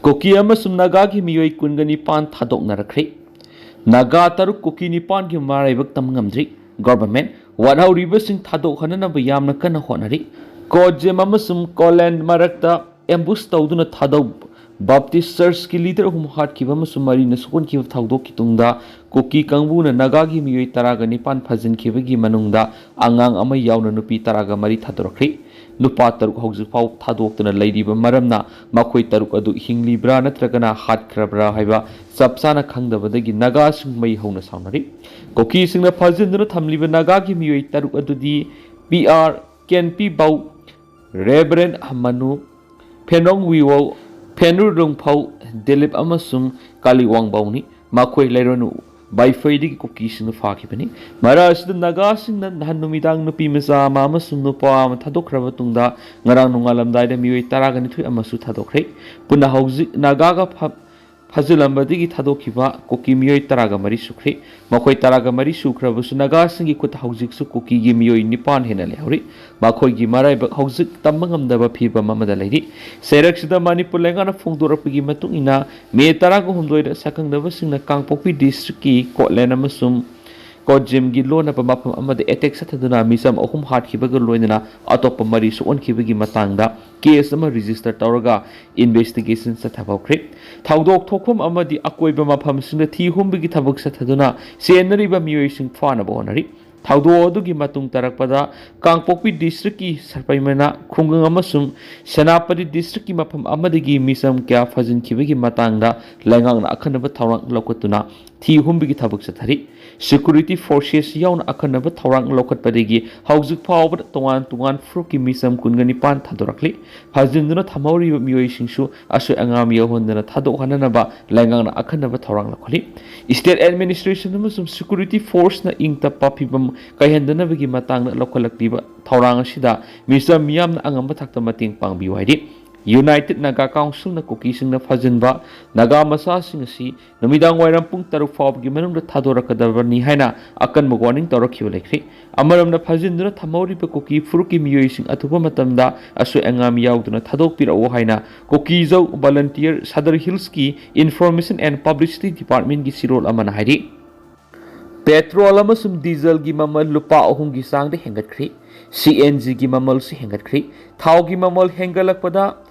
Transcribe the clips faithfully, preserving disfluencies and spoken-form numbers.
ꯀꯨꯀꯤ ꯑꯃꯁꯨꯡ ꯅꯥꯒꯥꯒꯤ ꯃꯤꯑꯣꯏ ꯀꯨꯟꯒ ꯅꯤꯄꯥꯟ ꯊꯥꯗꯣꯛꯅꯔꯛꯈ꯭ꯔꯦ꯫ ꯅꯥꯒꯥ ꯇꯔꯨꯛ, ꯀꯨꯀꯤ ꯅꯤꯄꯥꯟꯒꯤ ꯃꯔꯥꯏꯕꯛ ꯇꯝ ꯉꯝꯗ꯭ꯔꯤ꯫ ꯒꯣꯚꯔꯟꯃꯦꯟꯠ ꯋꯥꯠꯍꯧꯔꯤꯕꯁꯤꯡ ꯊꯥꯗꯣꯛꯍꯟꯅꯅꯕ ꯌꯥꯝꯅ ꯀꯟꯅ ꯍꯣꯠꯅꯔꯤ꯫ ꯀꯣꯖꯦꯝ ꯑꯃꯁꯨꯡ ꯀꯣꯂꯦꯟ ꯃꯔꯛꯇ ꯑꯦꯝꯕꯨꯁ ꯇꯧꯗꯨꯅ ꯊꯥꯗꯧ ꯕꯥꯞꯇꯤꯁ ꯆꯔꯆꯀꯤ ꯂꯤꯗꯔ ꯑꯍꯨꯝ ꯍꯥꯠꯈꯤꯕ ꯑꯃꯁꯨꯡ ꯃꯔꯤꯅ ꯁꯣꯛꯍꯟꯈꯤꯕ ꯊꯧꯗꯣꯛꯀꯤ ꯇꯨꯡꯗ ꯀꯨꯀꯤ ꯀꯥꯡꯕꯨꯅ ꯅꯥꯒꯥꯒꯤ ꯃꯤꯑꯣꯏ ꯇꯔꯥꯒ ꯅꯤꯄꯥꯟ ꯐꯥꯖꯤꯟꯈꯤꯕꯒꯤ ꯃꯅꯨꯡꯗ ꯑꯉꯥꯡ ꯑꯃ ꯌꯥꯎꯅ ꯅꯨꯄꯤ ꯇꯔꯥꯒ ꯃꯔꯤ ꯊꯥꯗꯣꯔꯛꯈ꯭ꯔꯦ꯫ ꯅꯨꯄꯥ ꯇꯔꯨꯛ ꯍꯧꯖꯤꯛ ꯐꯥꯎ ꯊꯥꯗꯣꯛꯇꯨꯅ ꯂꯩꯔꯤꯕ ꯃꯔꯝꯅ ꯃꯈꯣꯏ ꯇꯔꯨꯛ ꯑꯗꯨ ꯍꯤꯡꯂꯤꯕ꯭ꯔꯥ ꯅꯠꯇ꯭ꯔꯒꯅ ꯍꯥꯠꯈ꯭ꯔꯕ꯭ꯔꯥ ꯍꯥꯏꯕ ꯆꯞ ꯆꯥꯅ ꯈꯪꯗꯕꯗꯒꯤ ꯅꯥꯒꯥꯁꯤꯡ ꯃꯩ ꯍꯧꯅ ꯁꯥꯎꯅꯔꯤ꯫ ꯀꯨꯀꯤꯁꯤꯡꯅ ꯐꯥꯖꯤꯟꯗꯨꯅ ꯊꯝꯂꯤꯕ ꯅꯥꯒꯥꯒꯤ ꯃꯤꯑꯣꯏ ꯇꯔꯨꯛ ꯑꯗꯨꯗꯤ ꯄꯤ ꯑꯥꯔ ꯀꯦꯟꯄꯤ ꯕꯧ, ꯔꯦꯕꯔꯦꯟ ꯃꯅꯨ, ꯐꯦꯅꯣꯡ ꯋꯤꯋꯧ, ꯐꯦꯅꯨ ꯔꯨꯡꯐꯧ, ꯗꯤꯂꯤꯞ ꯑꯃꯁꯨꯡ ꯀꯥꯂꯤꯋꯥꯡꯕꯧꯅꯤ꯫ ꯃꯈꯣꯏ ꯂꯩꯔꯣꯟ ꯕꯥꯏꯐꯩꯗꯒꯤ ꯀꯨꯀꯤꯁꯤꯡꯅ ꯐꯥꯈꯤꯕꯅꯤ꯫ ꯃꯔꯛ ꯑꯁꯤꯗ ꯅꯥꯒꯥꯁꯤꯡꯅ ꯅꯍꯥꯟ ꯅꯨꯃꯤꯗꯥꯡ ꯅꯨꯄꯤ ꯃꯆꯥ ꯑꯃ ꯑꯃꯁꯨꯡ ꯅꯨꯄꯥ ꯑꯃ ꯊꯥꯗꯣꯛꯈ꯭ꯔꯕ ꯃꯇꯨꯡꯗ ꯉꯔꯥꯡ ꯅꯣꯡꯉꯥꯜꯂꯝꯗꯥꯏꯗ ꯃꯤꯑꯣꯏ ꯇꯔꯥꯒ ꯅꯤꯊꯣꯏ ꯑꯃꯁꯨ ꯊꯥꯗꯣꯛꯈ꯭ꯔꯦ꯫ ꯄꯨꯟꯅ ꯍꯧꯖꯤꯛ ꯅꯥꯒꯥꯒ ꯐ-, ꯐꯥꯖꯤꯜꯂꯝꯕꯗꯒꯤ ꯊꯥꯗꯣꯛꯈꯤꯕ ꯀꯨꯀꯤ ꯃꯤꯑꯣꯏ ꯇꯔꯥꯒ ꯃꯔꯤ ꯁꯨꯈ꯭ꯔꯦ꯫ ꯃꯈꯣꯏ ꯇꯔꯥꯒ ꯃꯔꯤ ꯁꯨꯈ꯭ꯔꯕꯁꯨ ꯅꯥꯒꯥꯁꯤꯡꯒꯤ ꯈꯨꯠꯇ ꯍꯧꯖꯤꯛꯁꯨ ꯀꯨꯀꯤꯒꯤ ꯃꯤꯑꯣꯏ ꯅꯤꯄꯥꯟ ꯍꯦꯟꯅ ꯂꯩꯍꯧꯔꯤ꯫ ꯃꯈꯣꯏꯒꯤ ꯃꯔꯥꯏꯕꯛ ꯍꯧꯖꯤꯛ ꯇꯝꯕ ꯉꯝꯗꯕ ꯐꯤꯕꯝ ꯑꯃꯗ ꯂꯩꯔꯤ꯫ ꯆꯩꯔꯛꯁꯤꯗ ꯃꯅꯤꯄꯨꯔ ꯂꯩꯉꯥꯛꯅ ꯐꯣꯡꯗꯣꯔꯛꯄꯒꯤ ꯃꯇꯨꯡ ꯏꯟꯅ ꯃꯦ ꯇꯔꯥꯒ ꯍꯨꯝꯗꯣꯏꯗ ꯁꯛꯈꯪꯗꯕꯁꯤꯡꯅ ꯀꯥꯡꯄꯣꯛꯄꯤ ꯗꯤꯁꯇ꯭ꯔꯤꯛꯀꯤ ꯀꯣꯠꯂꯦꯟ ꯑꯃꯁꯨꯡ ꯀꯣꯠꯖꯤꯝꯒꯤ ꯂꯣꯟꯅꯕ ꯃꯐꯝ ꯑꯃꯗ ꯑꯦꯇꯦꯛ ꯆꯠꯊꯗꯨꯅ ꯃꯤꯆꯝ ꯑꯍꯨꯝ ꯍꯥꯠꯈꯤꯕꯒ ꯂꯣꯏꯅꯅ ꯑꯇꯣꯞꯄ ꯃꯔꯤ ꯁꯣꯛꯍꯟꯈꯤꯕꯒꯤ ꯃꯇꯥꯡꯗ ꯀꯦꯁ ꯑꯃ ꯔꯦꯖꯤꯁꯇꯔ ꯇꯧꯔꯒ ꯏꯟꯚꯦꯁꯇꯤꯒꯦꯁꯟ ꯆꯠꯊꯕ ꯍꯧꯈ꯭ꯔꯦ꯫ ꯊꯧꯗꯣꯛ ꯊꯣꯛꯐꯝ ꯑꯃꯗꯤ ꯑꯀꯣꯏꯕ ꯃꯐꯝꯁꯤꯡꯗ ꯊꯤ ꯍꯨꯝꯕꯒꯤ ꯊꯕꯛ ꯆꯠꯊꯗꯨꯅ ꯆꯦꯟꯅꯔꯤꯕ ꯃꯤꯑꯣꯏꯁꯤꯡ ꯐꯥꯅꯕ ꯍꯣꯠꯅꯔꯤ꯫ ꯊꯧꯗꯣꯛ ꯑꯗꯨꯒꯤ ꯃꯇꯨꯡ ꯇꯥꯔꯛꯄꯗ ꯀꯥꯡꯄꯣꯛꯄꯤ ꯗꯤꯁꯇ꯭ꯔꯤꯛꯀꯤ ꯁꯔꯄꯩꯃꯅꯥ ꯈꯨꯡꯒꯪ ꯑꯃꯁꯨꯡ ꯁꯦꯅꯥꯄꯇꯤ ꯗꯤꯁꯇ꯭ꯔꯤꯛꯀꯤ ꯃꯐꯝ ꯑꯃꯗꯒꯤ ꯃꯤꯆꯝ ꯀꯌꯥ ꯐꯥꯖꯤꯟꯈꯤꯕꯒꯤ ꯃꯇꯥꯡꯗ ꯂꯩꯉꯥꯛꯅ ꯑꯀꯟꯅꯕ ꯊꯧꯔꯥꯡ ꯂꯧꯈꯠꯇꯨꯅ ꯊꯤ ꯍꯨꯝꯕꯒꯤ ꯊꯕꯛ ꯆꯠꯊꯔꯤ꯫ ꯁꯦꯀ꯭ꯌꯨꯔꯤꯇꯤ ꯐꯣꯔꯁꯦꯁ ꯌꯥꯎꯅ ꯑꯀꯟꯅꯕ ꯊꯧꯔꯥꯡ ꯂꯧꯈꯠꯄꯗꯒꯤ ꯍꯧꯖꯤꯛ ꯐꯥꯎꯕꯗ ꯇꯣꯉꯥꯟ ꯇꯣꯉꯥꯟ ꯐꯨꯔꯨꯞꯀꯤ ꯃꯤꯆꯝ ꯀꯨꯟꯒ ꯅꯤꯄꯥꯟ ꯊꯥꯗꯣꯔꯛꯂꯤ꯫ ꯐꯥꯖꯤꯟꯗꯨꯅ ꯊꯝꯍꯧꯔꯤꯕ ꯃꯤꯑꯣꯏꯁꯤꯡꯁꯨ ꯑꯁꯣꯏ ꯑꯉꯥꯝ ꯌꯥꯎꯍꯟꯗꯅ ꯊꯥꯗꯣꯛꯍꯟꯅꯅꯕ ꯂꯩꯉꯥꯛꯅ ꯑꯀꯟꯅꯕ ꯊꯧꯔꯥꯡ ꯂꯧꯈꯠꯂꯤ꯫ ꯁ꯭ꯇꯦꯠ ꯑꯦꯗꯃꯤꯅꯤꯁꯇ꯭ꯔꯦꯁꯟ ꯑꯃꯁꯨꯡ ꯁꯦꯀ꯭ꯌꯨꯔꯤꯇꯤ ꯐꯣꯔꯁꯅ ꯏꯪ ꯇꯞꯄ ꯐꯤꯕꯝ ꯀꯥꯏꯍꯟꯗꯅꯕꯒꯤ ꯃꯇꯥꯡꯗ ꯂꯧꯈꯠꯂꯛꯂꯤꯕ ꯊꯧꯔꯥꯡ ꯑꯁꯤꯗ ꯃꯤꯆꯝ ꯃꯤꯌꯥꯝꯅ ꯑꯉꯝꯕ ꯊꯥꯛꯇ ꯃꯇꯦꯡ ꯄꯥꯡꯕꯤꯌꯨ ꯍꯥꯏꯔꯤ꯫ United Naga Councilꯅ ꯀꯨꯀꯤꯁꯤꯡꯅ ꯐꯥꯖꯤꯟꯕ ꯅꯥꯒꯥ ꯃꯆꯥꯁꯤꯡ ꯑꯁꯤ ꯅꯨꯃꯤꯗꯥꯡ ꯋꯥꯏꯔꯝ ꯄꯨꯡ ꯇꯔꯨꯛ ꯐꯥꯎꯕꯒꯤ ꯃꯅꯨꯡꯗ ꯊꯥꯗꯣꯔꯛꯀꯗꯕꯅꯤ ꯍꯥꯏꯅ ꯑꯀꯟꯕ warning ꯇꯧꯔꯛꯈꯤꯕ ꯂꯩꯈ꯭ꯔꯦ꯫ ꯑꯃꯔꯣꯝꯗ, ꯐꯥꯖꯤꯟꯗꯨꯅ ꯊꯝꯍꯧꯔꯤꯕ ꯀꯨꯀꯤ ꯐꯨꯔꯨꯞꯀꯤ ꯃꯤꯑꯣꯏꯁꯤꯡ ꯑꯊꯨꯕ ꯃꯇꯝꯗ ꯑꯁꯣꯏ ꯑꯉꯥꯝ ꯌꯥꯎꯗꯅ ꯊꯥꯗꯣꯛꯄꯤꯔꯛꯎ ꯍꯥꯏꯅ ꯀꯨꯀꯤꯖꯧ Volunteer Sadar Hillsꯀꯤ Information and Publicity Departmentꯀꯤ ꯁꯤꯔꯣꯜ ꯑꯃꯅ ꯍꯥꯏꯔꯤ꯫ ꯄꯦꯇ꯭ꯔꯣꯜ ꯑꯃꯁꯨꯡ ꯗꯤꯖꯜꯒꯤ ꯃꯃꯜ ꯂꯨꯄꯥ ꯑꯍꯨꯝꯒꯤ ꯆꯥꯡꯗ ꯍꯦꯟꯒꯠꯈ꯭ꯔꯦ꯫ ꯁꯤ ꯑꯦꯟ ꯖꯤꯒꯤ ꯃꯃꯜꯁꯨ ꯍꯦꯟꯒꯠꯈ꯭ꯔꯦ꯫ ꯊꯥꯎꯒꯤ ꯃꯃꯜ ꯍꯦꯟꯒꯠꯂꯛꯄꯗ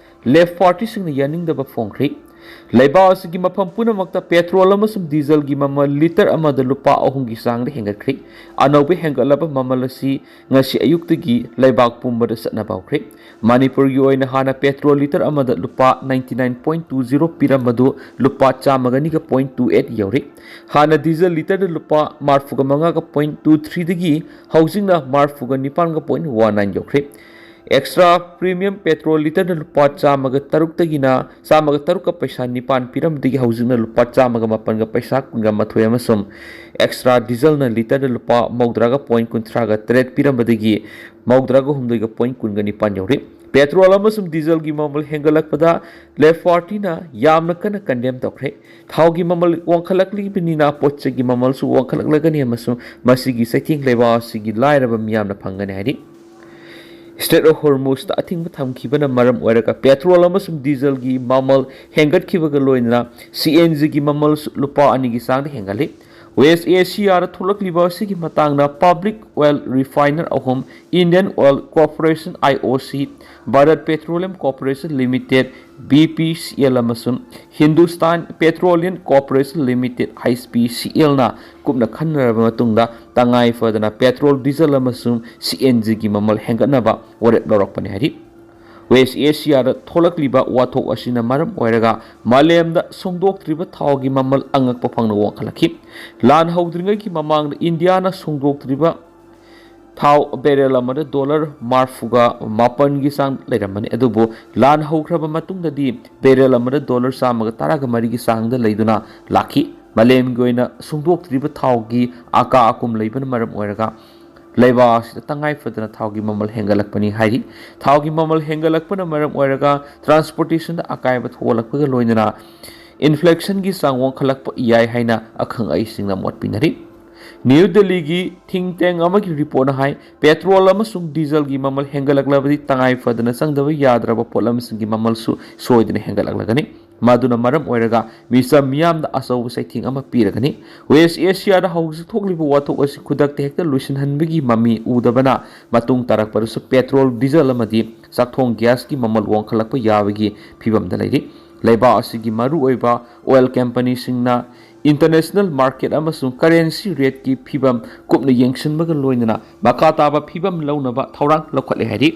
ꯂꯦꯐ ꯄꯥꯔꯇꯤꯁꯤꯡꯅ ꯌꯥꯅꯤꯡꯗꯕ ꯐꯣꯡꯈ꯭ꯔꯦ꯫ ꯂꯩꯕꯥꯛ ꯑꯁꯤꯒꯤ ꯃꯐꯝ ꯄꯨꯝꯅꯃꯛꯇ ꯄꯦꯇ꯭ꯔꯣꯜ ꯑꯃꯁꯨꯡ ꯗꯤꯖꯜꯒꯤ ꯃꯃꯜ ꯂꯤꯇꯔ ꯑꯃꯗ ꯂꯨꯄꯥ ꯑꯍꯨꯝꯒꯤ ꯆꯥꯡꯗ ꯍꯦꯟꯒꯠꯈ꯭ꯔꯦ꯫ ꯑꯅꯧꯕ ꯍꯦꯟꯒꯠꯂꯕ ꯃꯃꯜ ꯑꯁꯤ ꯉꯁꯤ ꯑꯌꯨꯛꯇꯒꯤ ꯂꯩꯕꯥꯛ ꯄꯨꯝꯕꯗ ꯆꯠꯅꯕ ꯍꯧꯈ꯭ꯔꯦ꯫ ꯃꯅꯤꯄꯨꯔꯒꯤ ꯑꯣꯏꯅ ꯍꯥꯟꯅ ꯄꯦꯇ꯭ꯔꯣꯜ ꯂꯤꯇꯔ ꯑꯃꯗ ꯂꯨꯄꯥ ninety nine point two zero ꯄꯤꯔꯝꯕꯗꯨ ꯂꯨꯄꯥ ꯆꯥꯝꯃꯒ ꯑꯅꯤꯒ point two eight ꯌꯧꯔꯦ꯫ ꯍꯥꯟꯅ ꯗꯤꯖꯜ ꯂꯤꯇꯔꯗ ꯂꯨꯄꯥ ꯃꯔꯤꯐꯨꯒ ꯃꯉꯥꯒ point two threeꯗꯒꯤ ꯍꯧꯖꯤꯛꯅ ꯃꯔꯤꯐꯨꯒ ꯅꯤꯄꯥꯟꯒ point one nine ꯌꯧꯈ꯭ꯔꯦ꯫ ꯑꯦꯛꯁꯇ꯭ꯔꯥ ꯄ꯭ꯔꯤꯃꯤꯌꯝ ꯄꯦꯇ꯭ꯔꯣꯜ ꯂꯤꯇꯔꯗ ꯂꯨꯄꯥ ꯆꯥꯝꯃꯒ ꯇꯔꯨꯛꯇꯒꯤꯅ ꯆꯥꯝꯃꯒ ꯇꯔꯨꯛꯀ ꯄꯩꯁꯥ ꯅꯤꯄꯥꯟ ꯄꯤꯔꯝꯕꯗꯒꯤ ꯍꯧꯖꯤꯛꯅ ꯂꯨꯄꯥ ꯆꯥꯝꯃꯒ ꯃꯥꯄꯟꯒ ꯄꯩꯁꯥ ꯀꯨꯟꯒ ꯃꯥꯊꯣꯏ ꯑꯃꯁꯨꯡ ꯑꯦꯛꯁꯇ꯭ꯔꯥ ꯗꯤꯖꯜꯅ ꯂꯤꯇꯔꯗ ꯂꯨꯄꯥ ꯃꯧꯗ꯭ꯔꯥꯒ point ꯀꯨꯟꯊ꯭ꯔꯥꯒ ꯇꯔꯦꯠ ꯄꯤꯔꯝꯕꯗꯒꯤ ꯃꯧꯗ꯭ꯔꯥꯒ ꯍꯨꯝꯗꯣꯏꯒ point ꯀꯨꯟꯒ ꯅꯤꯄꯥꯟ ꯌꯧꯔꯦ꯫ ꯄꯦꯇ꯭ꯔꯣꯜ ꯑꯃꯁꯨꯡ ꯗꯤꯖꯜꯒꯤ ꯃꯃꯜ ꯍꯦꯟꯒꯠꯂꯛꯄꯗ ꯂꯦꯐ ꯄꯥꯔꯇꯤꯅ ꯌꯥꯝꯅ ꯀꯟꯅ ꯀꯟꯗꯦꯝ ꯇꯧꯈ꯭ꯔꯦ꯫ ꯊꯥꯎꯒꯤ ꯃꯃꯜ ꯋꯥꯡꯈꯠꯂꯛꯂꯤꯕꯅꯤꯅ ꯄꯣꯠ ꯆꯩꯒꯤ ꯃꯃꯜꯁꯨ ꯋꯥꯡꯈꯠꯂꯛꯂꯒꯅꯤ ꯑꯃꯁꯨꯡ ꯃꯁꯤꯒꯤ ꯆꯩꯊꯦꯡ ꯂꯩꯕꯥꯛ ꯑꯁꯤꯒꯤ ꯂꯥꯏꯔꯕ ꯃꯤꯌꯥꯝꯅ ꯐꯪꯒꯅꯤ ꯍꯥꯏꯔꯤ꯫ ꯁ꯭ꯇ꯭ꯔꯦꯠ ꯑꯣꯐ ꯍꯣꯔꯃꯨꯖꯇ ꯑꯊꯤꯡꯕ ꯊꯝꯈꯤꯕꯅ ꯃꯔꯝ ꯑꯣꯏꯔꯒ ꯄꯦꯇ꯭ꯔꯣꯜ ꯑꯃꯁꯨꯡ ꯗꯤꯖꯜꯒꯤ ꯃꯃꯜ ꯍꯦꯟꯒꯠꯈꯤꯕꯒ ꯂꯣꯏꯅꯅ ꯁꯤ ꯑꯦꯟ ꯖꯤꯒꯤ ꯃꯃꯜꯁꯨ ꯂꯨꯄꯥ ꯑꯅꯤꯒꯤ ꯆꯥꯡꯗ ꯍꯦꯟꯒꯠꯂꯤ꯫ ꯋꯦꯁ ꯑꯦꯁꯤꯌꯥꯗ ꯊꯣꯛꯂꯛꯂꯤꯕ ꯑꯁꯤꯒꯤ ꯃꯇꯥꯡꯗ Public Oil Refiner ꯑꯍꯨꯝ, Indian Oil Corporation, I O C, Bharat Petroleum Corporation Limited, B P C L, ꯑꯃꯁꯨꯡ Hindustan Petroleum Corporation Limited, H P C L, ꯅ ꯀꯨꯞꯅ ꯈꯟꯅꯔꯕ ꯃꯇꯨꯡꯗ ꯇꯉꯥꯏ ꯐꯗꯅ ꯄꯦꯇ꯭ꯔꯣꯜ, ꯗꯤꯖꯜ ꯑꯃꯁꯨꯡ ꯁꯤ ꯑꯦꯟ ꯖꯤꯒꯤ ꯃꯃꯜ ꯍꯦꯟꯒꯠꯅꯕ ꯋꯥꯔꯦꯞ ꯂꯧꯔꯛꯄꯅꯤ ꯍꯥꯏꯔꯤ꯫ ꯋꯦꯁ ꯑꯦꯁꯤꯌꯥꯗ ꯊꯣꯛꯂꯛꯂꯤꯕ ꯋꯥꯊꯣꯛ ꯑꯁꯤꯅ ꯃꯔꯝ ꯑꯣꯏꯔꯒ ꯃꯥꯂꯦꯝꯗ ꯁꯨꯡꯗꯣꯛꯇ꯭ꯔꯤꯕ ꯊꯥꯎꯒꯤ ꯃꯃꯜ ꯑꯉꯛꯄ ꯐꯪꯅ ꯋꯥꯡꯈꯠꯂꯛꯈꯤ꯫ ꯂꯥꯟ ꯍꯧꯗ꯭ꯔꯤꯉꯩꯒꯤ ꯃꯃꯥꯡꯗ ꯏꯟꯗꯤꯌꯥꯅ ꯁꯨꯡꯗꯣꯛꯇ꯭ꯔꯤꯕ ꯊꯥꯎ ꯕꯦꯔꯦꯜ ꯑꯃꯗ ꯗꯣꯂꯔ ꯃꯔꯤꯐꯨꯒ ꯃꯥꯄꯟꯒꯤ ꯆꯥꯡ ꯂꯩꯔꯝꯕꯅꯤ, ꯑꯗꯨꯕꯨ ꯂꯥꯟ ꯍꯧꯈ꯭ꯔꯕ ꯃꯇꯨꯡꯗꯗꯤ ꯕꯦꯔꯦꯜ ꯑꯃꯗ ꯗꯣꯂꯔ ꯆꯥꯝꯃꯒ ꯇꯔꯥꯒ ꯃꯔꯤꯒꯤ ꯆꯥꯡꯗ ꯂꯩꯗꯨꯅ ꯂꯥꯛꯈꯤ꯫ ꯃꯥꯂꯦꯝꯒꯤ ꯑꯣꯏꯅ ꯁꯨꯡꯗꯣꯛꯇ꯭ꯔꯤꯕ ꯊꯥꯎꯒꯤ ꯑꯀꯥ ꯑꯀꯨꯝ ꯂꯩꯕꯅ ꯃꯔꯝ ꯑꯣꯏꯔꯒ ꯂꯩꯕꯥꯛ ꯑꯁꯤꯗ ꯇꯉꯥꯏ ꯐꯗꯅ ꯊꯥꯎꯒꯤ ꯃꯃꯜ ꯍꯦꯟꯒꯠꯂꯛꯄꯅꯤ ꯍꯥꯏꯔꯤ꯫ ꯊꯥꯎꯒꯤ ꯃꯃꯜ ꯍꯦꯟꯒꯠꯂꯛꯄꯅ ꯃꯔꯝ ꯑꯣꯏꯔꯒ transportationꯗ ꯑꯀꯥꯏꯕ ꯊꯣꯛꯍꯜꯂꯛꯄꯒ ꯂꯣꯏꯅꯅ inflationꯒꯤ ꯆꯥꯡ ꯋꯥꯡꯈꯠꯂꯛꯄ ꯌꯥꯏ ꯍꯥꯏꯅ ꯑꯈꯪ ꯑꯍꯩꯁꯤꯡꯅ ꯃꯣꯠ ꯄꯤꯅꯔꯤ꯫ ꯅ꯭ꯌꯨ ꯗꯦꯜꯂꯤꯒꯤ think tank ꯑꯃꯒꯤ reportꯅ ꯍꯥꯏ, petrol ꯑꯃꯁꯨꯡ dieselꯒꯤ ꯃꯃꯜ ꯍꯦꯟꯒꯠꯂꯛꯂꯕꯗꯤ ꯇꯉꯥꯏ ꯐꯗꯅ ꯆꯪꯗꯕ ꯌꯥꯗ꯭ꯔꯕ ꯄꯣꯠꯂꯝꯁꯤꯡꯒꯤ ꯃꯃꯜꯁꯨ ꯁꯣꯏꯗꯅ ꯍꯦꯟꯒꯠꯂꯛꯂꯒꯅꯤ꯫ ꯃꯗꯨꯅ ꯃꯔꯝ ꯑꯣꯏꯔꯒ ꯃꯤꯆꯝ ꯃꯤꯌꯥꯝꯗ ꯑꯆꯧꯕ ꯆꯩꯊꯦꯡ ꯑꯃ ꯄꯤꯔꯒꯅꯤ꯫ West Asiaꯗ ꯍꯧꯖꯤꯛ ꯊꯣꯛꯂꯤꯕ ꯋꯥꯊꯣꯛ ꯑꯁꯤ ꯈꯨꯗꯛꯇ ꯍꯦꯛꯇ ꯂꯣꯏꯁꯤꯟꯍꯟꯕꯒꯤ ꯃꯃꯤ ꯎꯗꯕꯅ ꯃꯇꯨꯡ ꯇꯥꯔꯛꯄꯗꯁꯨ petrol, diesel ꯑꯃꯗꯤ ꯆꯥꯛꯊꯣꯡ gasꯀꯤ ꯃꯃꯜ ꯋꯥꯡꯈꯠꯂꯛꯄ ꯌꯥꯕꯒꯤ ꯐꯤꯕꯝꯗ ꯂꯩꯔꯤ꯫ ꯂꯩꯕꯥꯛ ꯑꯁꯤꯒꯤ ꯃꯔꯨꯑꯣꯏꯕ oil companyꯁꯤꯡꯅ international market ꯑꯃꯁꯨꯡ currency rateꯀꯤ ꯐꯤꯕꯝ ꯀꯨꯞꯅ ꯌꯦꯡꯁꯤꯟꯕꯒ ꯂꯣꯏꯅꯅ ꯃꯈꯥ ꯇꯥꯕ ꯐꯤꯕꯝ ꯂꯧꯅꯕ ꯊꯧꯔꯥꯡ ꯂꯧꯈꯠꯂꯦ ꯍꯥꯏꯔꯤ꯫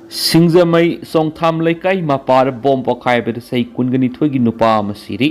ꯁꯤꯡꯖꯃꯩ ꯆꯣꯡꯊꯥꯝ ꯂꯩꯀꯥꯏ ꯃꯄꯥꯗ bomb ꯄꯣꯈꯥꯏꯕꯗ ꯆꯍꯤ ꯀꯨꯟꯒ ꯅꯤꯊꯣꯏꯒꯤ ꯅꯨꯄꯥ ꯑꯃ ꯁꯤꯔꯤ꯫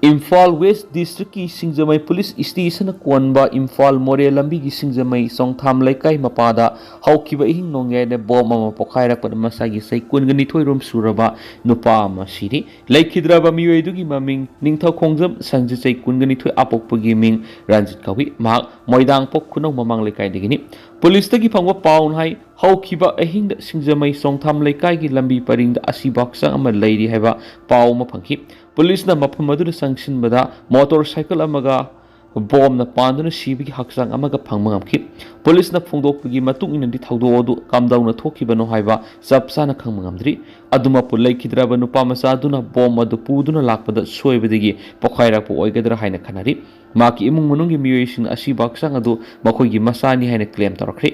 ꯏꯝꯐꯥꯜ West Districtꯀꯤ ꯁꯤꯡꯖꯃꯩ police stationꯅ ꯀꯣꯟꯕ ꯏꯝꯐꯥꯜ ꯃꯣꯔꯦ ꯂꯝꯕꯤꯒꯤ ꯁꯤꯡꯖꯃꯩ ꯆꯣꯡꯊꯥꯝ ꯂꯩꯀꯥꯏ ꯃꯄꯥꯗ ꯍꯧꯈꯤꯕ ꯑꯍꯤꯡ ꯅꯣꯡꯌꯥꯏꯗ bomb ꯑꯃ ꯄꯣꯈꯥꯏꯔꯛꯄꯗ ꯃꯁꯥꯒꯤ ꯆꯍꯤ ꯀꯨꯟꯒ ꯅꯤꯊꯣꯏ ꯔꯣꯝ ꯁꯨꯔꯕ ꯅꯨꯄꯥ ꯑꯃ ꯁꯤꯔꯤ꯫ ꯂꯩꯈꯤꯗ꯭ꯔꯕ ꯃꯤꯑꯣꯏꯗꯨꯒꯤ ꯃꯃꯤꯡ ꯅꯤꯡꯊꯧꯈꯣꯡꯖꯝ ꯁꯟꯖꯤꯠ, ꯆꯍꯤ ꯀꯨꯟꯒ ꯅꯤꯊꯣꯏ, ꯑꯄꯣꯛꯄꯒꯤ ꯃꯤꯡ ꯔꯟꯖꯤꯠ ꯀꯧꯏ꯫ ꯃꯍꯥꯛ ꯃꯣꯏꯗꯥꯡꯄꯣꯛ ꯈꯨꯅꯧ ꯃꯃꯥꯡ ꯂꯩꯀꯥꯏꯗꯒꯤꯅꯤ꯫ Policeꯇꯒꯤ ꯐꯪꯕ ꯄꯥꯎꯅ ꯍꯥꯏ, ꯍꯧꯈꯤꯕ ꯑꯍꯤꯡꯗ ꯁꯤꯡꯖꯃꯩ ꯆꯣꯡꯊꯥꯝ ꯂꯩꯀꯥꯏꯒꯤ ꯂꯝꯕꯤ ꯄꯔꯤꯡꯗ ꯑꯁꯤꯕ ꯍꯛꯆꯥꯡ ꯑꯃ ꯂꯩꯔꯤ ꯍꯥꯏꯕ ꯄꯥꯎ ꯑꯃ ꯐꯪꯈꯤ꯫ Policeꯅ ꯃꯐꯝ ꯑꯗꯨꯗ ꯆꯪꯁꯤꯟꯕꯗ motorcycle ꯑꯃꯒ bombꯅ ꯄꯥꯟꯗꯨꯅ ꯁꯤꯕꯒꯤ ꯍꯛꯆꯥꯡ ꯑꯃꯒ ꯐꯪꯕ ꯉꯝꯈꯤ꯫ Policeꯅ ꯐꯣꯡꯗꯣꯛꯄꯒꯤ ꯃꯇꯨꯡ ꯏꯟꯅꯗꯤ ꯊꯧꯗꯣꯛ ꯑꯗꯨ ꯀꯝꯗꯧꯅ ꯊꯣꯛꯈꯤꯕꯅꯣ ꯍꯥꯏꯕ ꯆꯞ ꯆꯥꯅ ꯈꯪꯕ ꯉꯝꯗ꯭ꯔꯤ꯫ ꯑꯗꯨꯃꯛꯄꯨ ꯂꯩꯈꯤꯗ꯭ꯔꯕ ꯅꯨꯄꯥ ꯃꯆꯥ ꯑꯗꯨꯅ bomb ꯑꯗꯨ ꯄꯨꯗꯨꯅ ꯂꯥꯛꯄꯗ ꯁꯣꯏꯕꯗꯒꯤ ꯄꯣꯈꯥꯏꯔꯛꯄ ꯑꯣꯏꯒꯗ꯭ꯔꯥ ꯍꯥꯏꯅ ꯈꯟꯅꯔꯤ꯫ ꯃꯍꯥꯛꯀꯤ ꯏꯃꯨꯡ ꯃꯅꯨꯡꯒꯤ ꯃꯤꯑꯣꯏꯁꯤꯡꯅ ꯑꯁꯤꯕ ꯍꯛꯆꯥꯡ ꯑꯗꯨ ꯃꯈꯣꯏꯒꯤ ꯃꯆꯥꯅꯤ ꯍꯥꯏꯅ claim ꯇꯧꯔꯛꯈ꯭ꯔꯦ꯫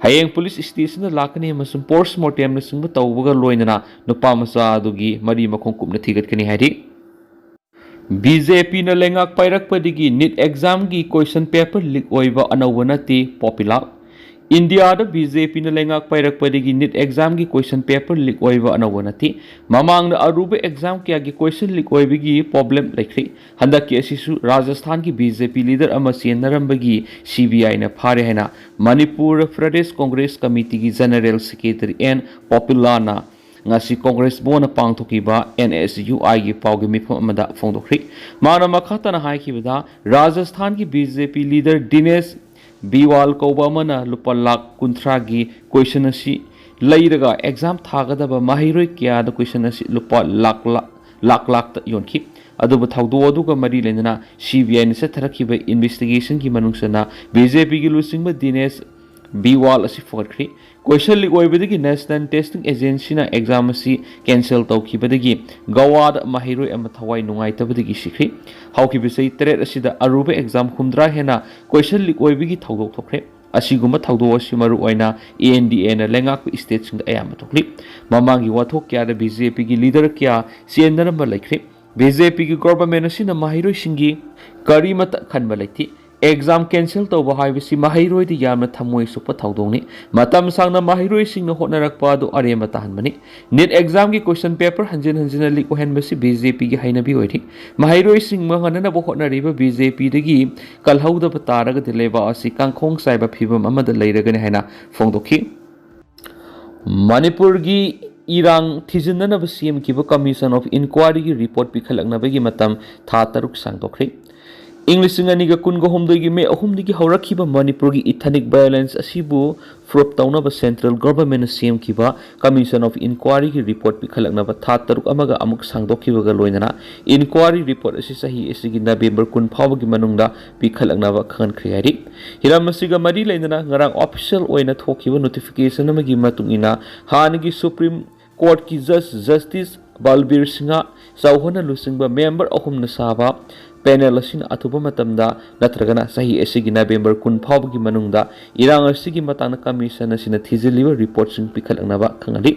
ꯍꯌꯦꯡ police stationꯗ ꯂꯥꯛꯀꯅꯤ ꯑꯃꯁꯨꯡ post mortemꯅꯆꯤꯡꯕ ꯇꯧꯕꯒ ꯂꯣꯏꯅꯅ ꯅꯨꯄꯥ ꯃꯆꯥ ꯑꯗꯨꯒꯤ ꯃꯔꯤ ꯃꯈꯣꯡ ꯀꯨꯞꯅ ꯊꯤꯒꯠꯀꯅꯤ ꯍꯥꯏꯔꯤ꯫ BJPꯅ ꯂꯩꯉꯥꯛ ꯄꯥꯏꯔꯛꯄꯗꯒꯤ NEET examꯒꯤ question paper leak ꯑꯣꯏꯕ ꯑꯅꯧꯕ ꯅꯠꯇꯦ, ꯄꯣꯄꯤꯂꯥ꯫ ꯏꯟꯗꯤꯌꯥꯗ BJPꯅ ꯂꯩꯉꯥꯛ ꯄꯥꯏꯔꯛꯄꯗꯒꯤ NEET examꯒꯤ question paper leak ꯑꯣꯏꯕ ꯑꯅꯧꯕ ꯅꯠꯇꯦ꯫ ꯃꯃꯥꯡꯗ ꯑꯔꯨꯕ exam ꯀꯌꯥꯒꯤ question leak ꯑꯣꯏꯕꯒꯤ problem ꯂꯩꯈ꯭ꯔꯦ꯫ ꯍꯟꯗꯛꯀꯤ ꯑꯁꯤꯁꯨ ꯔꯥꯖꯁꯊꯥꯟꯒꯤ BJP leader ꯑꯃ ꯆꯦꯟꯅꯔꯝꯕꯒꯤ CBIꯅ ꯐꯥꯔꯦ ꯍꯥꯏꯅ Manipur Pradesh Congress ꯀꯃꯤꯇꯤꯒꯤ general secretary N ꯄꯣꯄꯤꯂꯥꯅ ꯉꯁꯤ ꯀꯣꯡꯒ꯭ꯔꯦꯁ ꯚꯕꯟꯗ ꯄꯥꯡꯊꯣꯛꯈꯤꯕ ꯑꯦꯟ ꯑꯦꯁ ꯌꯨ ꯑꯥꯏꯒꯤ ꯄꯥꯎꯒꯤ ꯃꯤꯐꯝ ꯑꯃꯗ ꯐꯣꯡꯗꯣꯛꯈ꯭ꯔꯤ꯫ ꯃꯥꯅ ꯃꯈꯥ ꯇꯥꯅ ꯍꯥꯏꯈꯤꯕꯗ, ꯔꯥꯖꯁꯊꯥꯟꯒꯤ ꯕꯤ ꯖꯦ ꯄꯤ ꯂꯤꯗꯔ ꯗꯤꯅꯦꯁ ꯕꯤꯋꯥꯜ ꯀꯧꯕ ꯑꯃꯅ ꯂꯨꯄꯥ ꯂꯥꯈ ꯀꯨꯟꯊ꯭ꯔꯥꯒꯤ ꯀꯣꯏꯁꯟ ꯑꯁꯤ ꯂꯩꯔꯒ ꯑꯦꯛꯖꯥꯝ ꯊꯥꯒꯗꯕ ꯃꯍꯩꯔꯣꯏ ꯀꯌꯥꯗ ꯀꯣꯏꯁꯟ ꯑꯁꯤ ꯂꯨꯄꯥ ꯂꯥꯈ ꯂꯥ-, ꯂꯥꯈ ꯂꯥꯈꯇ ꯌꯣꯟꯈꯤ꯫ ꯑꯗꯨꯕꯨ ꯊꯧꯗꯣꯛ ꯑꯗꯨꯒ ꯃꯔꯤ ꯂꯩꯅꯅ ꯁꯤ ꯕꯤ ꯑꯥꯏꯅ ꯆꯠꯊꯔꯛꯈꯤꯕ ꯏꯟꯚꯦꯁꯇꯤꯒꯦꯁꯟꯒꯤ ꯃꯅꯨꯡ ꯆꯟꯅ ꯕꯤ ꯖꯦ ꯄꯤꯒꯤ ꯂꯨꯆꯤꯡꯕ ꯗꯤꯅꯦꯁ ꯕꯤꯋꯥꯜ ꯑꯁꯤ ꯐꯒꯠꯈ꯭ꯔꯤ꯫ ꯀꯣꯏꯁꯟ ꯂꯤꯛ ꯑꯣꯏꯕꯗꯒꯤ ꯅꯦꯁꯅꯦꯜ ꯇꯦꯁꯇꯤꯡ ꯑꯦꯖꯦꯟꯁꯤꯅ ꯑꯦꯛꯖꯥꯝ ꯑꯁꯤ ꯀꯦꯟꯁꯦꯜ ꯇꯧꯈꯤꯕꯗꯒꯤ ꯒꯋꯥꯗ ꯃꯍꯩꯔꯣꯏ ꯑꯃ ꯊꯋꯥꯏ ꯅꯨꯡꯉꯥꯏꯇꯕꯗꯒꯤ ꯁꯤꯈ꯭ꯔꯤ꯫ ꯍꯧꯈꯤꯕ ꯆꯍꯤ ꯇꯔꯦꯠ ꯑꯁꯤꯗ ꯑꯔꯨꯕ ꯑꯦꯛꯖꯥꯝ ꯍꯨꯝꯗ꯭ꯔꯥ ꯍꯦꯟꯅ ꯀꯣꯏꯁꯟ ꯂꯤꯛ ꯑꯣꯏꯕꯒꯤ ꯊꯧꯗꯣꯛ ꯊꯣꯛꯈ꯭ꯔꯦ꯫ ꯑꯁꯤꯒꯨꯝꯕ ꯊꯧꯗꯣꯛ ꯑꯁꯤ ꯃꯔꯨꯑꯣꯏꯅ ꯑꯦ ꯑꯦꯟ ꯗꯤ ꯑꯦꯅ ꯂꯩꯉꯥꯛꯄ ꯁ꯭ꯇꯦꯠꯁꯤꯡꯗ ꯑꯌꯥꯝꯕ ꯊꯣꯛꯂꯤ꯫ ꯃꯃꯥꯡꯒꯤ ꯋꯥꯊꯣꯛ ꯀꯌꯥꯗ ꯕꯤ ꯖꯦ ꯄꯤꯒꯤ ꯂꯤꯗꯔ ꯀꯌꯥ ꯆꯦꯟꯅꯔꯝꯕ ꯂꯩꯈ꯭ꯔꯦ꯫ ꯕꯤ ꯖꯦ ꯄꯤꯒꯤ ꯒꯣꯚꯔꯟꯃꯦꯟꯠ ꯑꯁꯤꯅ ꯃꯍꯩꯔꯣꯏꯁꯤꯡꯒꯤ ꯀꯔꯤꯃꯠꯇ ꯈꯟꯕ ꯂꯩꯇꯦ꯫ ꯑꯦꯛꯖꯥꯝ ꯀꯦꯟꯁꯦꯜ ꯇꯧꯕ ꯍꯥꯏꯕꯁꯤ ꯃꯍꯩꯔꯣꯏꯗ ꯌꯥꯝꯅ ꯊꯃꯣꯏ ꯁꯣꯛꯄ ꯊꯧꯗꯣꯛꯅꯤ꯫ ꯃꯇꯝ ꯁꯥꯡꯅ ꯃꯍꯩꯔꯣꯏꯁꯤꯡꯅ ꯍꯣꯠꯅꯔꯛꯄ ꯑꯗꯨ ꯑꯔꯦꯝꯕ ꯇꯥꯍꯟꯕꯅꯤ꯫ ꯅꯤꯠ ꯑꯦꯛꯖꯥꯝꯒꯤ ꯀꯣꯏꯁꯟ ꯄꯦꯄꯔ ꯍꯟꯖꯤꯟ ꯍꯟꯖꯤꯟꯅ ꯂꯤꯛ ꯑꯣꯏꯍꯟꯕꯁꯤ ꯕꯤ ꯖꯦ ꯄꯤꯒꯤ ꯍꯩꯅꯕꯤ ꯑꯣꯏꯔꯤ꯫ ꯃꯍꯩꯔꯣꯏꯁꯤꯡ ꯃꯥꯡꯍꯟꯅꯅꯕ ꯍꯣꯠꯅꯔꯤꯕ ꯕꯤ ꯖꯦ ꯄꯤꯗꯒꯤ ꯀꯜꯍꯧꯗꯕ ꯇꯥꯔꯒꯗꯤ ꯂꯩꯕꯥꯛ ꯑꯁꯤ ꯀꯥꯡꯈꯣꯡ ꯆꯥꯏꯕ ꯐꯤꯚꯝ ꯑꯃꯗ ꯂꯩꯔꯒꯅꯤ ꯍꯥꯏꯅ ꯐꯣꯡꯗꯣꯛꯈꯤ꯫ ꯃꯅꯤꯄꯨꯔꯒꯤ ꯏꯔꯥꯡ ꯊꯤꯖꯤꯟꯅꯅꯕ ꯁꯦꯝꯈꯤꯕ Commission of Inquiryꯒꯤ report ꯄꯤꯈꯠꯂꯛꯅꯕꯒꯤ ꯃꯇꯝ ꯊꯥ ꯇꯔꯨꯛ ꯁꯥꯡꯗꯣꯛꯈ꯭ꯔꯦ꯫ ꯏꯪ ꯂꯤꯁꯤꯡ ꯑꯅꯤꯒ ꯀꯨꯟꯒ ꯍꯨꯝꯗꯣꯏꯒꯤ ꯃꯦ ꯑꯍꯨꯝꯗꯒꯤ ꯍꯧꯔꯛꯈꯤꯕ ꯃꯅꯤꯄꯨꯔꯒꯤ ethnic violence ꯑꯁꯤꯕꯨ ꯄ꯭ꯔꯨꯞ ꯇꯧꯅꯕ ꯁꯦꯟꯇ꯭ꯔꯦꯜ ꯒꯣꯚꯔꯟꯃꯦꯟꯠꯅ ꯁꯦꯝꯈꯤꯕ Commission of Inquiryꯒꯤ report ꯄꯤꯈꯠꯂꯛꯅꯕ ꯊꯥ ꯇꯔꯨꯛ ꯑꯃꯒ ꯑꯃꯨꯛ ꯁꯥꯡꯗꯣꯛꯈꯤꯕꯒ ꯂꯣꯏꯅꯅ inquiry report ꯑꯁꯤ ꯆꯍꯤ ꯑꯁꯤꯒꯤ ꯅꯕꯦꯝꯕꯔ ꯀꯨꯟ ꯐꯥꯎꯕꯒꯤ ꯃꯅꯨꯡꯗ ꯄꯤꯈꯠꯂꯛꯅꯕ ꯈꯪꯍꯟꯈ꯭ꯔꯦ ꯍꯥꯏꯔꯤ꯫ ꯍꯤꯔꯝ ꯑꯁꯤꯒ ꯃꯔꯤ ꯂꯩꯅꯅ ꯉꯔꯥꯡ official ꯑꯣꯏꯅ ꯊꯣꯛꯈꯤꯕ notification ꯑꯃꯒꯤ ꯃꯇꯨꯡ ꯏꯟꯅ, ꯍꯥꯟꯅꯒꯤ Supreme Courtꯀꯤ Judge Justice ꯕꯜꯕꯤꯔ ꯁꯤꯡꯍ ꯆꯧꯍꯟꯅ ꯂꯨꯆꯤꯡꯕ member ꯑꯍꯨꯝꯅ ꯁꯥꯕ panel ꯑꯁꯤꯅ ꯑꯊꯨꯕ ꯃꯇꯝꯗ ꯅꯠꯇ꯭ꯔꯒꯅ ꯆꯍꯤ ꯑꯁꯤꯒꯤ ꯅꯕꯦꯝꯕꯔ ꯀꯨꯟ ꯐꯥꯎꯕꯒꯤ ꯃꯅꯨꯡꯗ ꯏꯔꯥꯡ ꯑꯁꯤꯒꯤ ꯃꯇꯥꯡꯗ commission ꯑꯁꯤꯅ ꯊꯤꯖꯤꯜꯂꯤꯕ reportꯁꯤꯡ ꯄꯤꯈꯠꯂꯛꯅꯕ ꯈꯪꯍꯜꯂꯤ꯫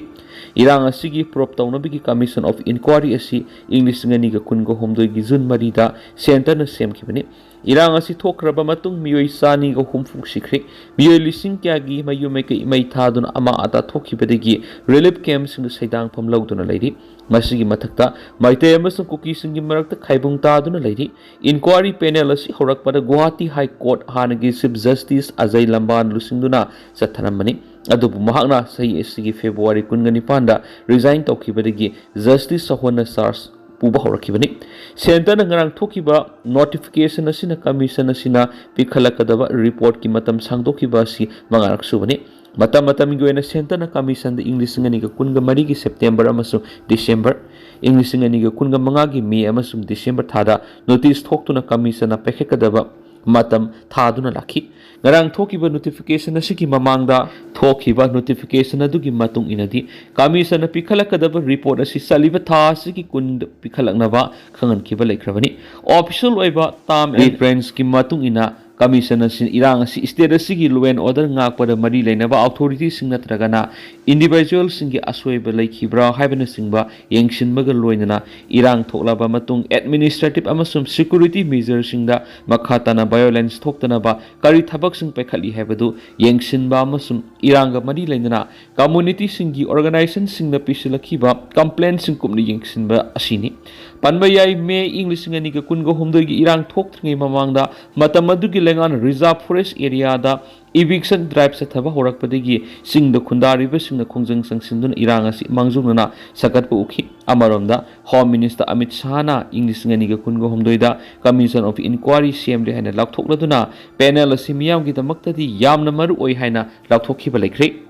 ꯏꯔꯥꯡ ꯑꯁꯤꯒꯤ ꯄ꯭ꯔꯣꯞ ꯇꯧꯅꯕꯒꯤ Commission of Inquiry ꯑꯁꯤ ꯏꯪ ꯂꯤꯁꯤꯡ ꯑꯅꯤꯒ ꯀꯨꯟꯒ ꯍꯨꯝꯗꯣꯏꯒꯤ ꯖꯨꯟ ꯃꯔꯤꯗ ꯁꯦꯟꯇꯔꯅ ꯁꯦꯝꯈꯤꯕꯅꯤ꯫ ꯏꯔꯥꯡ ꯑꯁꯤ ꯊꯣꯛꯈ꯭ꯔꯕ ꯃꯇꯨꯡ ꯃꯤꯑꯣꯏ ꯆꯥꯅꯤꯒ ꯍꯨꯝꯐꯨ ꯁꯤꯈ꯭ꯔꯦ꯫ ꯃꯤꯑꯣꯏ ꯂꯤꯁꯤꯡ ꯀꯌꯥꯒꯤ ꯃꯌꯨꯝ ꯃꯩꯀꯩ ꯃꯩ ꯊꯥꯗꯨꯅ ꯑꯃꯥ ꯑꯇꯥ ꯊꯣꯛꯈꯤꯕꯗꯒꯤ relief campꯁꯤꯡꯗ ꯁꯩꯗꯥꯡꯐꯝ ꯂꯧꯗꯨꯅ ꯂꯩꯔꯤ꯫ ꯃꯁꯤꯒꯤ ꯃꯊꯛꯇ ꯃꯩꯇꯩ ꯑꯃꯁꯨꯡ ꯀꯨꯀꯤꯁꯤꯡꯒꯤ ꯃꯔꯛꯇ ꯈꯥꯏꯕꯨꯡ ꯇꯥꯗꯨꯅ ꯂꯩꯔꯤ꯫ Inquiry panel ꯑꯁꯤ ꯍꯧꯔꯛꯄꯗ ꯒꯨꯋꯥꯍꯥꯇꯤ High Court ꯍꯥꯟꯅꯒꯤ Chief Justice ꯑꯖꯌ ꯂꯝꯕꯥꯅ ꯂꯨꯆꯤꯡꯗꯨꯅ ꯆꯠꯊꯔꯝꯕꯅꯤ꯫ ꯑꯗꯨꯕꯨ ꯃꯍꯥꯛꯅ ꯆꯍꯤ ꯑꯁꯤꯒꯤ ꯐꯦꯕ꯭ꯔꯨꯋꯥꯔꯤ ꯀꯨꯟꯒ ꯅꯤꯄꯥꯟꯗ resign ꯇꯧꯈꯤꯕꯗꯒꯤ Justice ꯁꯍꯣꯟꯅ charge ꯄꯨꯕ ꯍꯧꯔꯛꯈꯤꯕꯅꯤ꯫ Centreꯅ ꯉꯔꯥꯡ ꯊꯣꯛꯈꯤꯕ notification ꯑꯁꯤꯅ commission ꯑꯁꯤꯅ ꯄꯤꯈꯠꯂꯛꯀꯗꯕ reportꯀꯤ ꯃꯇꯝ ꯁꯥꯡꯗꯣꯛꯈꯤꯕ ꯑꯁꯤ ꯃꯉꯥꯔꯛ ꯁꯨꯕꯅꯤ꯫ ꯃꯇꯝ ꯃꯇꯝꯒꯤ ꯑꯣꯏꯅ Centreꯅ commissionꯗ ꯏꯪ ꯂꯤꯁꯤꯡ ꯑꯅꯤꯒ ꯀꯨꯟꯒ ꯃꯔꯤꯒꯤ September ꯑꯃꯁꯨꯡ December, ꯏꯪ ꯂꯤꯁꯤꯡ ꯑꯅꯤꯒ ꯀꯨꯟꯒ ꯃꯉꯥꯒꯤ May ꯑꯃꯁꯨꯡ December ꯊꯥꯗ notice ꯊꯣꯛꯇꯨꯅ commissionꯅ ꯄꯥꯏꯈꯠꯀꯗꯕ ꯃꯇꯝ ꯊꯥꯗꯨꯅ ꯂꯥꯛꯈꯤ꯫ ꯉꯔꯥꯡ ꯊꯣꯛꯈꯤꯕ notification ꯑꯁꯤꯒꯤ ꯃꯃꯥꯡꯗ ꯊꯣꯛꯈꯤꯕ notification ꯑꯗꯨꯒꯤ ꯃꯇꯨꯡ ꯏꯟꯅꯗꯤ, commissionꯅ ꯄꯤꯈꯠꯂꯛꯀꯗꯕ report ꯑꯁꯤ ꯆꯠꯂꯤꯕ ꯊꯥ ꯑꯁꯤꯒꯤ ꯀꯨꯟꯗ ꯄꯤꯈꯠꯂꯛꯅꯕ ꯈꯪꯍꯟꯈꯤꯕ ꯂꯩꯈ꯭ꯔꯕꯅꯤ꯫ Official ꯑꯣꯏꯕ time and referenceꯀꯤ ꯃꯇꯨꯡ ꯏꯟꯅ, commission ꯑꯁꯤ ꯏꯔꯥꯡ ꯑꯁꯤ state ꯑꯁꯤꯒꯤ law and order ꯉꯥꯛꯄꯗ ꯃꯔꯤ ꯂꯩꯅꯕ authorityꯁꯤꯡ ꯅꯠꯇ꯭ꯔꯒꯅ individualꯁꯤꯡꯒꯤ ꯑꯁꯣꯏꯕ ꯂꯩꯈꯤꯕ꯭ꯔꯥ ꯍꯥꯏꯕꯅꯆꯤꯡꯕ ꯌꯦꯡꯁꯤꯟꯕꯒ ꯂꯣꯏꯅꯅ, ꯏꯔꯥꯡ ꯊꯣꯛꯂꯕ ꯃꯇꯨꯡ administrative ꯑꯃꯁꯨꯡ security measureꯁꯤꯡꯗ ꯃꯈꯥ ꯇꯥꯅ violence ꯊꯣꯛꯇꯅꯕ ꯀꯔꯤ ꯊꯕꯛꯁꯤꯡ ꯄꯥꯏꯈꯠꯂꯤ ꯍꯥꯏꯕꯗꯨ ꯌꯦꯡꯁꯤꯟꯕ ꯑꯃꯁꯨꯡ ꯏꯔꯥꯡꯒ ꯃꯔꯤ ꯂꯩꯅꯅ communityꯁꯤꯡꯒꯤ organizationꯁꯤꯡꯅ ꯄꯤꯁꯤꯜꯂꯛꯈꯤꯕ complaintꯁꯤꯡ ꯀꯨꯞꯅ ꯌꯦꯡꯁꯤꯟꯕ ꯑꯁꯤꯅꯤ꯫ ꯄꯟꯕ ꯌꯥꯏ, May ꯏꯪ ꯂꯤꯁꯤꯡ ꯑꯅꯤꯒ ꯀꯨꯟꯒ ꯍꯨꯝꯗꯣꯏꯒꯤ ꯏꯔꯥꯡ ꯊꯣꯛꯇ꯭ꯔꯤꯉꯩ ꯃꯃꯥꯡꯗ ꯃꯇꯝ ꯑꯗꯨꯒꯤ ꯂꯩꯉꯥꯛꯅ reserve forest areaꯗ eviction drive ꯆꯠꯊꯕ ꯍꯧꯔꯛꯄꯗꯒꯤ ꯆꯤꯡꯗ ꯈꯨꯟꯗꯥꯔꯤꯕꯁꯤꯡꯅ ꯈꯣꯡꯖꯪ ꯆꯪꯁꯤꯟꯗꯨꯅ ꯏꯔꯥꯡ ꯑꯁꯤ ꯃꯥꯡꯖꯧꯅꯅ ꯁꯥꯒꯠꯄ ꯎꯈꯤ꯫ ꯑꯃꯔꯣꯝꯗ, Home Minister ꯑꯃꯤꯠ ꯁꯥꯍꯅ ꯏꯪ ꯂꯤꯁꯤꯡ ꯑꯅꯤꯒ ꯀꯨꯟꯒ ꯍꯨꯝꯗꯣꯏꯗ Commission of Inquiry ꯁꯦꯝꯂꯦ ꯍꯥꯏꯅ ꯂꯥꯎꯊꯣꯛꯂꯗꯨꯅ, panel ꯑꯁꯤ ꯃꯤꯌꯥꯝꯒꯤꯗꯃꯛꯇꯗꯤ ꯌꯥꯝꯅ ꯃꯔꯨ ꯑꯣꯏ ꯍꯥꯏꯅ ꯂꯥꯎꯊꯣꯛꯈꯤꯕ ꯂꯩꯈ꯭ꯔꯦ꯫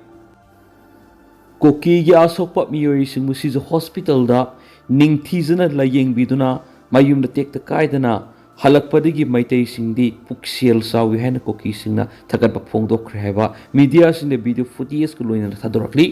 ꯀꯨꯀꯤꯒꯤ ꯑꯁꯣꯛꯄ ꯃꯤꯑꯣꯏꯁꯤꯡꯕꯨ ꯁꯤꯖ hospitalꯗ ꯅꯤꯡꯊꯤꯖꯅ ꯂꯥꯌꯦꯡꯕꯤꯗꯨꯅ ꯃꯌꯨꯝꯗ ꯇꯦꯛꯇ ꯀꯥꯏꯗꯅ ꯍꯜꯂꯛꯄꯗꯒꯤ ꯃꯩꯇꯩꯁꯤꯡꯗꯤ ꯄꯨꯛꯁꯦꯜ ꯆꯥꯎꯏ ꯍꯥꯏꯅ ꯀꯨꯀꯤꯁꯤꯡꯅ ꯊꯥꯒꯠꯄ ꯐꯣꯡꯗꯣꯛꯈ꯭ꯔꯦ ꯍꯥꯏꯕ mediaꯁꯤꯡꯗ video footageꯀ ꯂꯣꯏꯅꯅ ꯊꯥꯗꯣꯔꯛꯂꯤ꯫